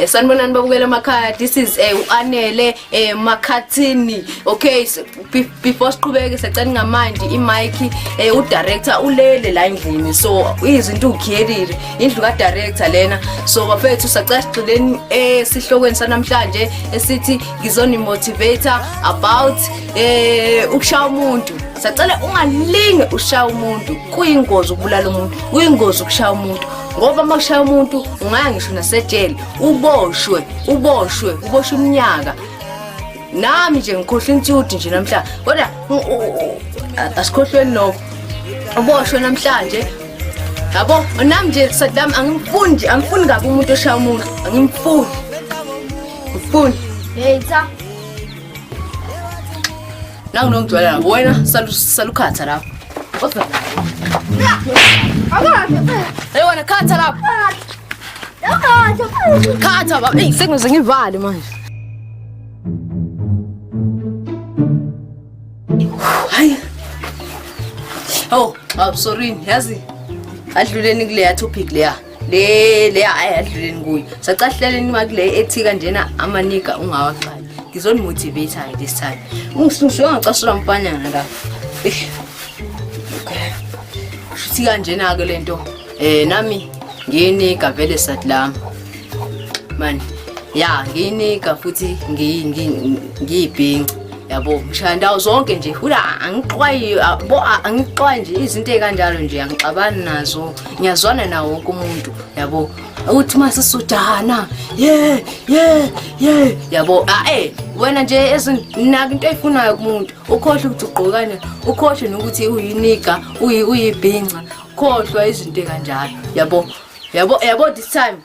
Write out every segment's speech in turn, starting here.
Sanibonani babukela emakhaya. This is uAnele Makhathini. Okay, so, before siqhubeke sicela ningamandi i-mic, u-director ulele la endlini. So izinto ukhiyelile. Indlu ka-director lena. So bafethu, sacela sigxileni esihlokweni sanamhlanje esithi ngizoni motivate about ukushaya umuntu. Sacela ungalinge ushaya umuntu. Kuyingozi ukubulala umuntu. Kuyingozi ukushaya umuntu. Ngoba uma ushaya umuntu ungaya ngisho nasejele, uboshwe, uboshwe, uboshwe iminyaka. Nami nje ngikhohlwa insudi nje namhlanje. Kodwa asikhohlweni lokho. Uboshwe namhlanje. Yabo, nami nje Saddam angimfuni nje, angifuni kabi umuntu oshaya umuntu. Angimfuni. Ngifuni. Hey, tha. Nangu nongijwayela nabo wena salukhatha lapho. Kodwa hey wena, khatha lapho. Khatha baba. Ey, sengize ngivale manje. Hayi. Oh, oh sorry, yazi. Adluleni kuleya topic leya. Le leya, ayi, adluleni kuyo. Sacahleleni makule ethi kanjena amanika ungawaqali. Ngizoni motivate this time. Ungisuke ngacasula mfanyana la. Eh. Okay. Shuthi kanjena ke lento. Nami ngiyinika vele sathi lami. Man, ya, ngiyinika futhi ngiyibhinca. Yabo, ngishaya ndawo zonke nje. Hula angixwayi bo, angixwayi nje izinto ezikanjalo nje, angixabani nazo. Ngiyazwana nawo wonke umuntu, yabo. Uthi mase sojana. Yeah, yeah, yeah. Yabo, wena nje ezinaka into oyifunayo kumuntu. Ukhohlwe ukuthi ugqokane, ukhohlwe nokuthi uyinika, uyibhinca. Khohlwa izinto ekanjalo. Yabo. Yabo, yabo this time.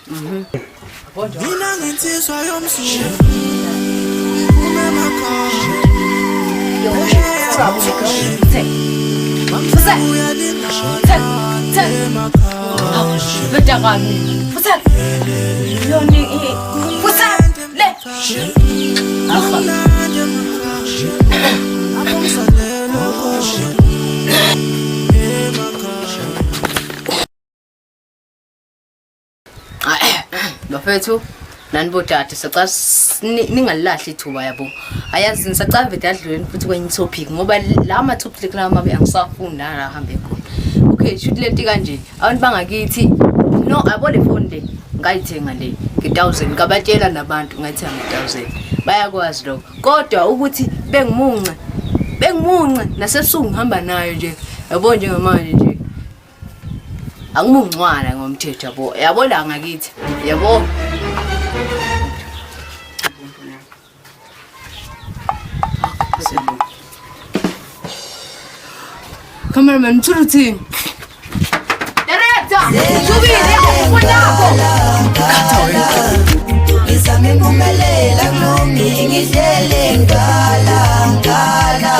Mina ngensizwa yomZulu emakhaya. Fuse. Te, te. Beda kami. Fuse. Yoni Fuse. Le. Aha. Lapho ngizalelwe khona emakhaya. Bafethu, nani bodade, sacela ningalilahli ithuba, yabo. Ayazi ngisacela vele adluleni futhi kwenye topic ngoba la ma topic lawa mabe angisafuni la ahambe khona. Okay, shuthi lento kanje, abantu bangakithi no, yabo le phone le ngayithenga le nge-1000, ngabatshela nabantu ngayithenga nge-1000, bayakwazi lokho, kodwa ukuthi bengimunce, bengimunce nasebusuku ngihamba nayo nje, yabo, njengamanje nje angimungcwana ngomthetho, yabo, yabo la ngakithi, yabo. Cameraman, uthini? Director, shubile, kwendapho. Khatha wena. Ngizame impumelela kulungi ngihlele ngala ngala.